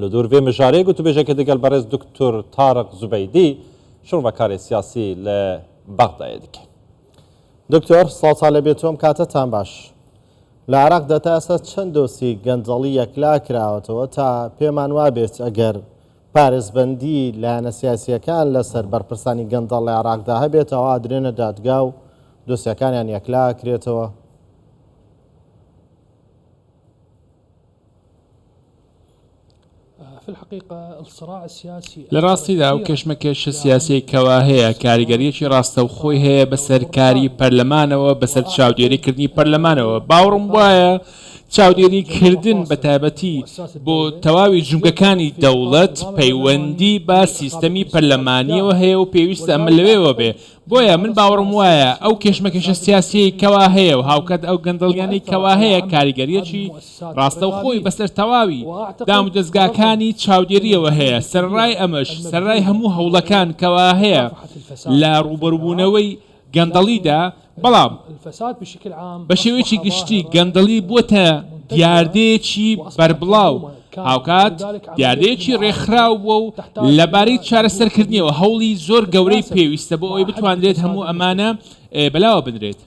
Li dor vê mijarê gotûbêjeke digel berêz Doktor Tariq Zubeydî, şirovekarê siyasî li Bexdayê dike. دکتۆر سڵاوتان لێبێت و ئەم کاتەتان باش. لە عێراقدا تا ئێستا چەند دۆسیەی گەندەڵی یەکلا کراوەتەوە تا پێمان وابێت ئەگەر پارێزبەندی لایەنە سیاسییەکان لەسەر بەرپرسانی گەندەڵ لە عێراقدا هەبێت ئەوا ئەدرێنە دادگا و دۆسیەکانیان یەکلا ئەکرێتەوە؟ لە ڕاستیدا ئەو کێشمەکێشە سیاسیەی کەوا هەیە کاریگەریەکی ڕاستەوخۆی هەیە بەسەر کاری پەرلەمانەوە بەسەر چاودێری کردنی پەرلەمانەوە باوەڕم وایە چاودێری کردن بە تایبەتی بۆ تەواوی جومگەکانی دەوڵەت پەیوەندی بە سیستەمی پەرلەمانیەوە هەیە و پێویستە ئەمە لەوێوە بێ بۆیە من باوەڕم وایە ئەو کێشمەکێشە سیاسیەی کەوا هەیە و هاوکات ئەو گەندەڵیانەی کەوا هەیە کاریگەریەکی ڕاستەوخۆی بەسەر تەواوی دامودەزگاکانی چاودێریەوە هەیە، سەرەڕای ئەمەش سەرەرای هەموو هەوڵەکان کەوا هەیە لە ڕووبەروبوونەوەی گەندەڵیدا، بەڵام بە شێوەیەکی گشتی گەندەڵی بووەتە دیاردەیەکی بەربڵاو، هاوکات دیاردەیەکی ڕێکخراو بووە و لەبارەی چارەسەرکردنیەوە هەوڵی زۆر گەورەی پێویستە بۆ ئەوەی بتوانرێت هەموو ئەمانە بەلاوە بنرێت.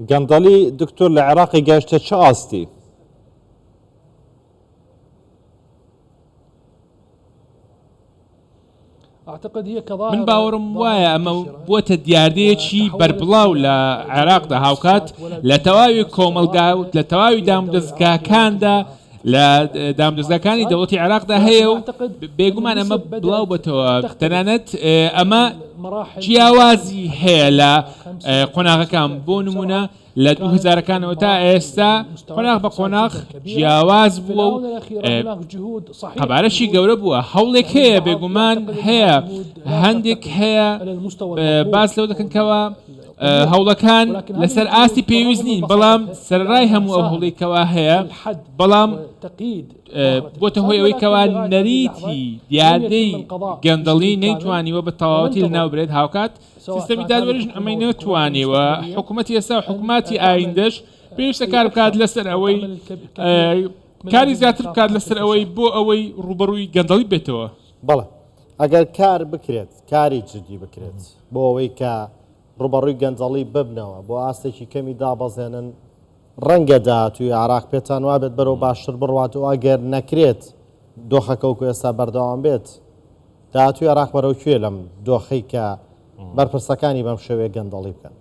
گەندەڵی دکتۆر لە عێراقی گەیشتە چ ئاستی؟ من باوەڕم وایە ئەمە بووەتە دیاردەیەکی بەربڵاو لە عێراقدا هاوکات لە تەواوی کۆمەڵگا و لە تەواوی دامودەزگاکاندا لە دامودەزگاکانی دەوڵەتی عێراقدا هەیە و بێگومان ئەمە بڵاو بۆتەوە تەنانەت ئەمە جیاوازی هەیە لە قۆناغەکان بۆ نمونە لە دوو هەزارەکانەوە تا ئێستا قۆناغ بە قۆناغ جیاواز بووە و قەبارەشی گەورە بووە هەوڵێک هەیە بێگومان هەیە هەندێک هەیە باس لەوە دەکەن کەەوە هەوڵەکان لەسەر ئاستی پێویست نین بەڵام سەرڕای هەموو ئەو هەوڵێکەوە هەیە بەڵام بۆتە هۆی ئەوەی کەوا نەریتی دیاردەی گەندەڵی نەیتوانیوە بە تەواوەتی لەناو برێت هاوکات سیستەمی دادوەریش ئەمەی نەتوانیوە، حکومەتی ئێستا و حکوماتی ئایندەش پێویستە کار بکات لەسەر ئەوەی کاری زیاتر بکات لەسەر ئەوەی بۆ ئەوەی ڕووبەڕووی گەندەڵی بێتەوە. بەڵێ ئەگەر کار بکرێت، کاری جدی بکرێت بۆ ئەوەی کە ڕووبەڕووی گەندەڵی ببنەوە، بۆ ئاستێکی کەمی دابەزێنن، ڕەنگە داهاتووی عێراق پێتان وابێت بەرەو باشتر بڕوات و ئەگەر نەکرێت دۆخەکە وەکو ئێستا بەردەوام بێت، داهاتووی عێراق بەرەو کوێ لەم دۆخەی کە بەرپرسەکانی بەم شێوەیە گەندەڵی بکەن؟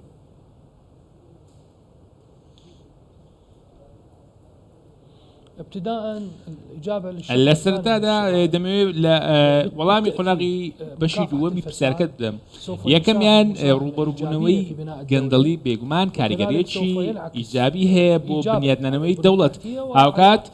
لە سەرەتادا دەمەوێت لە وەڵامی قۆناغی بەشی دووەمی پرسیارەکەت بدەم یەکەمیان ڕووبەڕووبوونەوەی گەندەڵی بێگومان کاریگەریەکی ئیجابی هەیە بۆ بنیادنانەوەی دەوڵەت هاوکات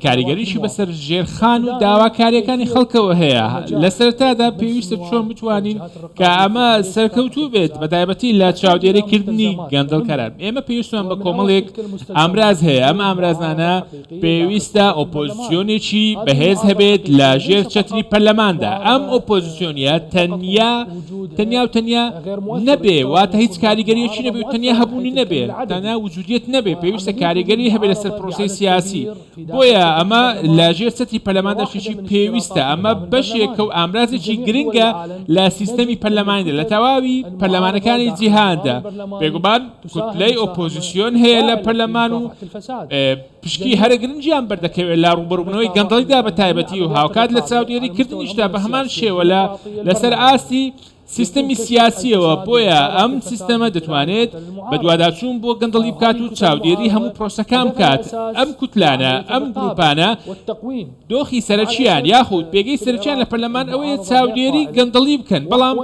کاریگەریشی بەسەر ژێرخان و داواکارییەکانی خەڵکەوە هەیە. لە سەرەتادا پێویستە چۆن بتوانین کە ئەمە سەرکەوتوو بێت، بەتایبەتی لە چاودێریکردنی گەندەڵکاران. ئێمە پێویستمان بە کۆمەڵێک ئامراز هەیە، ئەم ئامرازانە پێویستە ئۆپۆزسیۆنێکی بەهێز هەبێت لە ژێر چەتری پەرلەماندا. ئەم ئۆپۆزسیۆنە تەنیا تەنیا و تەنیا نەبێ، واتە هیچ کاریگەرییەکی نەبێ و تەنیا هەبوونی نەبێ، تەنیا وجودیەت نەبێ، پێویستە کاریگەری هەبێ لەسەر پرۆسەی سیاسی، بۆیە ئەمە لە ژێر چەتری پەرلەماندا شتێکی پێویستە، ئەمە بەشێکە و ئامرازێکی گرنگە لە سیستەمی پەرلەمانیدا لە تەواوی پەرلەمانەکانی جیهاندا، بێگومان کوتلەی ئۆپۆزیسیۆن هەیە لە پەرلەمان و پشکی هەرە گرنگیان بەردەکەوێت لە ڕووبەڕووبوونەوەی گەندەڵیدا بە تایبەتی و هاوکات لە چاودێری کردنیشدا بە هەمان شێوە لە لەسەر ئاستی سیستەمی سیاسیەوە، بۆیە ئەم سیستەمە دەتوانێت بەدواداچوون بۆ گەندەڵی بکات و چاودێری هەموو پرۆسەکان بکات، ئەم کوتلانە، ئەم گروپانە دۆخی سەرەکییان یاخود پێگەی سەرەکییان لە پەرلەمان ئەوەیە چاودێری گەندەڵی بکەن، بەڵام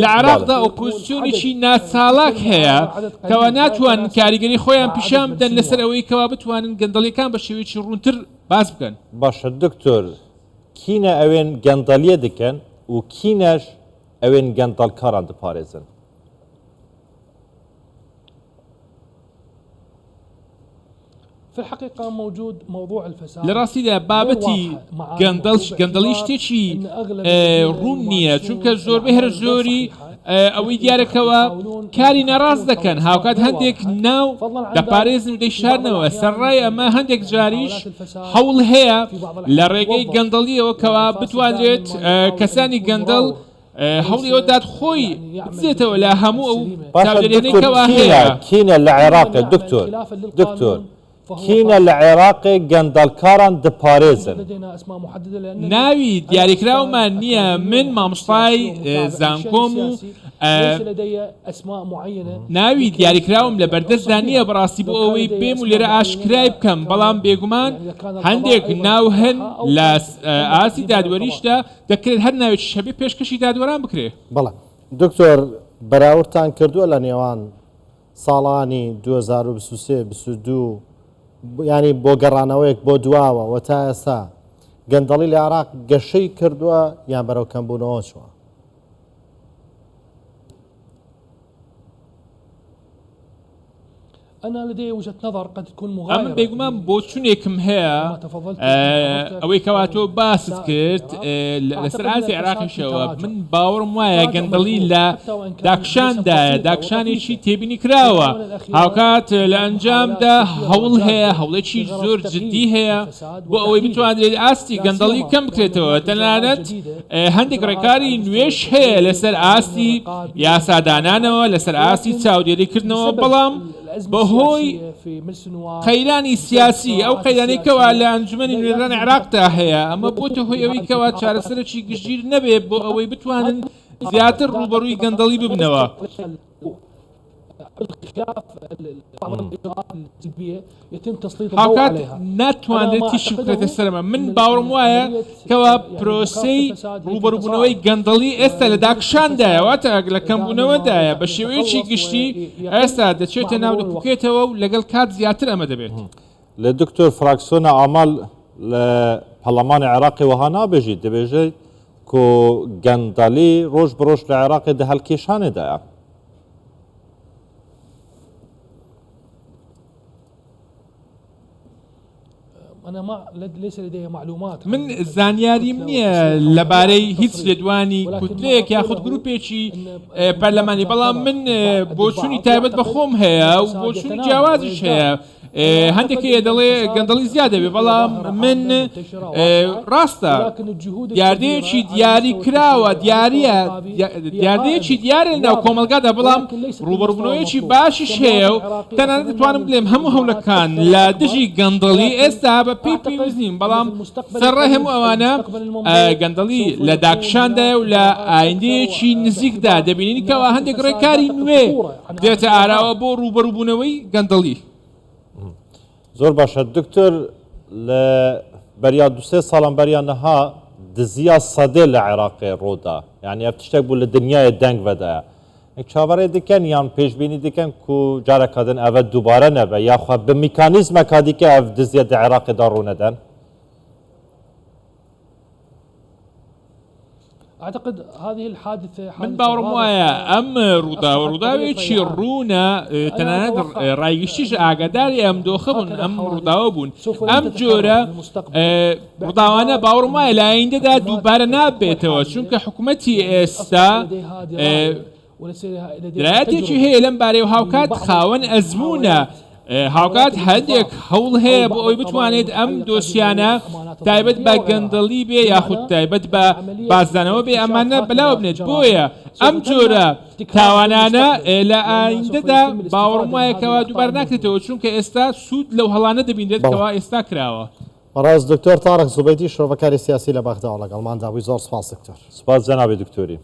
لە عێراقدا ئۆپۆزسیۆنێکی ناچالاک هەیە کەوا ناتوانن کاریگەری خۆیان پیشان بدەن لەسەر ئەوەی کەوا بتوانن گەندەڵیەکان بە شێوەیەکی ڕوونتر باس بکەن. باشە دکتۆر کینە ئەوێن گەندەڵیە دکەن و کینەش ئەوێن گەندەڵکاران دپارێزن؟ لە ڕاستیدا بابەتی گەندەڵ گەندەڵی شتێکی ڕوون نییە چونکە زۆربەی هەرە زۆری. ئەوەی دیارە کەوا کاری ناڕاست دەکەن، هاوکات هەندێک ناو دەپارێزن و دەیشارنەوە، سەرەڕای ئەمە هەندێک جاریش هەوڵ هەیە لە ڕێگەی گەندەڵیەوە کەوا بتوانرێت کەسانی گەندەڵ هەوڵی ئەوە دات خۆی بدزێتەوە لە هەموو ئەو باشە چاودێریانەی دکتۆر کەوا کینە هەیە. کینە لە عێراقێ دکتۆر دکتۆر کینە لە عێراقێ گەندەڵکاران دپارێزن. ناوی دیاریکراومان نییە، من مامۆستای زانکۆم و ناوی دیاریکراوم لە بەردەستدا نییە بەڕاستی بۆ ئەوەی بێم و لێرە ئاشکرای بکەم، بەڵام بێگومان هەندێک ناو هەن لە ئاستی دادوەریشدا دەکرێت هەر ناوێکیش هەبێ پێشکەشی دادوەران بکرێ. بەڵێ دکتۆر بەراوردتان کردووە لە نێوان ساڵانی 2023 22 ینی بۆ گەڕانەوەیەک بۆ دواوە و تا ئێستا گەندەڵی لە عێراق گەشەی کردووە یان بەرەو کەمبوونەوە چووە؟ ئەمن بێگومان بۆچونێکم هەیە ئەوەی کەوا تۆ باست کرد لەسەر ئاستی عێراقیشەوە من باوەڕم وایە گەندەڵی لە داکشاندایە داکشانێکی تێبینی کراوە هاوکات لە ئەنجامدا هەوڵ هەیە هەوڵێکی زۆر جددی هەیە بۆ ئەوەی بتوانرێت ئاستی گەندەڵی کەم بکرێتەوە تەنانەت هەندێک ڕێکاری نوێش هەیە لەسەر ئاستی یاسادانانەوە لەسەر ئاستی چاودێریکردنەوە بەڵام بەهۆی قەیرانی سیاسی ئەو قەیرانەی کەوا لە ئەنجومەنی نوێنەرانی عێراقدا هەیە ئەمە بۆتە هۆی ئەوەی کەوا چارەسەرێکی گشتگیر نەبێت بۆ ئەوەی بتوانن زیاتر ڕووبەڕووی گەندەڵی ببنەوە. هاوکات ناتوانرێت تیشک بخرێتە سەر ئەمە، من باوەڕم وایە کەوا پرۆسەی ڕووبەڕووبوونەوەی گەندەڵی ئێستا لە داکشاندایە، واتە لە کەمبوونەوەدایە، بە شێوەیەکی گشتی ئێستا دەچێتە ناو دەپوکێتەوە و لەگەڵ کات زیاتر ئەمە دەبێت. لە دکتۆر فراکسیۆنە ئامال لە پەرلەمانی عێراقی وەها نابێژیت، دەبێژێت کو گەندەڵی ڕۆژ بە ڕۆژ لە عێراقێ دە هەڵکێشانێدایە. من زانیاریم نییە لەبارەی هیچ لێدوانی کوتلەیەک یاخود گروپێکی پەرلەمانی بەڵام من بۆچوونی تایبەت بە خۆم هەیە و بۆچوونی جیاوازیش هەیە هەندێک هەیە دەڵێ گەندەڵی زیاد دەبێ بەڵام من ڕاستە دیاردەیەکی دیاری کراوە دیارە دیاردەیەکی دیارە لەناو کۆمەڵگادا بەڵام ڕووبەڕووبوونەوەیەکی باشیش هەیە و تەنانەت دەتوانم بڵێم هەموو هەوڵەکان لە دژی گەندەڵی ئێستا بە پێی پێویست نین بەڵام سەرڕای هەموو ئەوانە گەندەڵی لە داکشاندایە و لە ئایندەیەکی نزیکدا دەبینین کەوا هەندێک ڕێکاری نوێ دێتە ئاراوە بۆ ڕووبەڕووبوونەوەی گەندەڵی. زۆر باشە دکتۆر لە بەریا دوسێ ساڵان بەریا نەها دزیا سەدێ لە عێراقێ ڕۆدا یعنی ئەف تشتێک بوو لە دنیای دەنگ ڤەدایە چاوەڕێ دکەن یان پێشبینی دکەن کو جارەکا دن ئەڤە دووبارە نەبە یاخوا بە میکانیزمەکا دیکە ئەف دزیە دە عێراقێدا ڕوونەدەن؟ من باوەڕم وایە ئەم ڕووداوە ڕووداوێکی ڕوونە تەنانەت ڕای گشتیش ئاگاداری ئەم دۆخە بوون ئەم ڕووداوە بوون ئەم جۆرە ڕووداوانە باوەڕم وایە لە ئایندەدا دووبارە نابێتەوە چونکە حکوومەتی ئێستا درایەتێکی هەیە لەم بارەیەوە هاوکات خاوەن ئەزموونە، هاوکات هەندێک هەوڵ هەیە بۆ ئەوەی بتوانێت ئەم دۆسیانە تایبەت بە گەندەڵی بێ یاخود تایبەت بە بازدانەوە بێ ئەمانە بەلاوە بنێت بۆیە ئەم جۆرە تاوانانە لە ئایندەدا باوەڕم وایە کەوا دووبارە ناکرێتەوە چونکە ئێستا سوود لەو هەڵانە دەبینرێت کەوا ئێستا کراوە. بەڕێز دکتۆر تارق زوبەیدی شرۆڤەکاری سیاسی لە بەغداوە لەگەڵماندا بووی زۆر سپاس دکتۆر. سپاس جەنابی دکتۆری.